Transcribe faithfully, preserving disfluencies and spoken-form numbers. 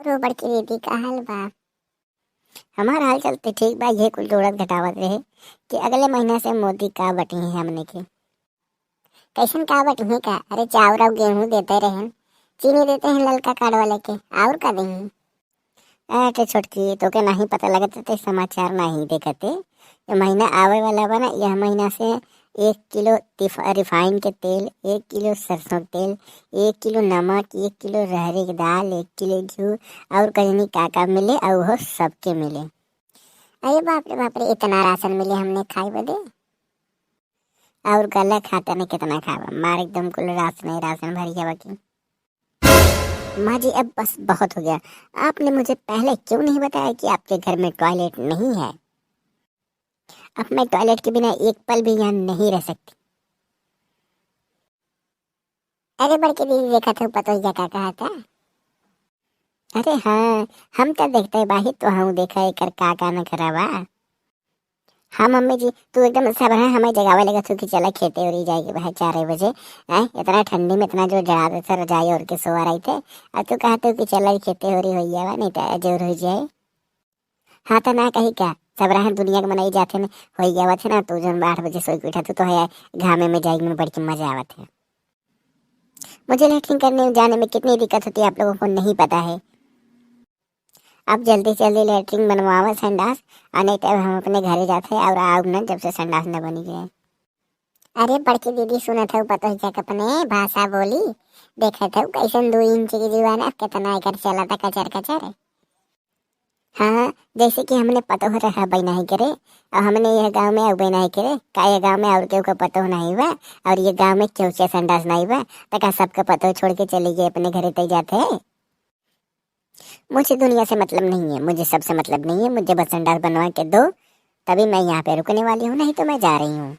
और बड़की दीदी का हाल बा? हमार हाल चाल तो ठीक बा, ये कुल जोड़त घटावत रहे कि अगले महीना से मोदी का बटी है हमने के। कैसन का बटी है का? अरे चाउर और गेहूं देते रहन, चीनी देते हैं ललका कार्ड वाले के, और का देंगे? अरे छोटकी, तोके नहीं पता लगत ते समाचार नहीं देखते। ये महीना आवे वाला बा ना, यह महीना से एक किलो तिफ-, रिफाइन के तेल, एक किलो सरसों के तेल, एक किलो नमक, एक किलो रहरी के दाल, एक किलो घी और कजनी का का मिले और वो सबके मिले। अरे बाप रे बाप रे, इतना राशन मिले हमने खाए बदे। और गला खाता नहीं कितना खावा, मार एकदम कुल राशन ही राशन भरी है बाकी। माँ जी, अब बस बहुत हो गया। आपने मुझे पहले क्यों नहीं बताया कि आपके घर में टॉयलेट नहीं है? अब मैं टॉयलेट के बिना एक पल भी यहाँ नहीं रह सकती। अरे बड़की दीदी, देखा था पतोहिया का कहा था? अरे हाँ, हम तो देखते बाही तो हम देखा एकर का का नखरा बा। हाँ मम्मी जी, तू एकदम सब है हमें जगावे लगा तू कि चला खेते ओरी जाए के भाई चार बजे। हैं, इतना ठंडी में इतना जो जड़ा दे सर रजाई ओढ़ के सोवा रही थे। अब तू कहते हो कि चला खेते ओरी हो जावा, नहीं तो जोर हो जाए। हाँ तो ना कही का, सब रहे दुनिया के मनई जाते न, हो जावत है ना, तू जौन आठ बजे सोई के उठा, तू तो है घामे में जाएगी में बड़ के मजा आवत है। मुझे लेटरिन करने जाने में कितनी दिक्कत होती है आप लोगों को नहीं पता है। आप जल्दी से जल्दी लेटरिन बनवावा संडास, और नहीं तो हम अपने घरे जाते हैं और आओ न जब से संडास न बनी जाए। अरे बड़की दीदी, सुनत है पतोहिया के अपने भाषा बोली, देखत है कैसन दो इंच की जुबान है, कितना एकर चला था कचर कचर। हाँ, जैसे कि हमने पतोह रहा बई नहीं करे, और हमने यह गांव में अबे नहीं करे, का यह गांव में और केहू का पतोह नहीं बा, और ये गांव में केहू के संडास नहीं बा, तो का सबके पतोह छोड़ के चली गई अपने घरे तई जाते? मुझे दुनिया से मतलब नहीं है, मुझे सबसे मतलब नहीं है, मुझे बस संडास बनवा के दो, तभी मैं यहाँ पे रुकने वाली हूँ, नहीं तो मैं जा रही हूँ।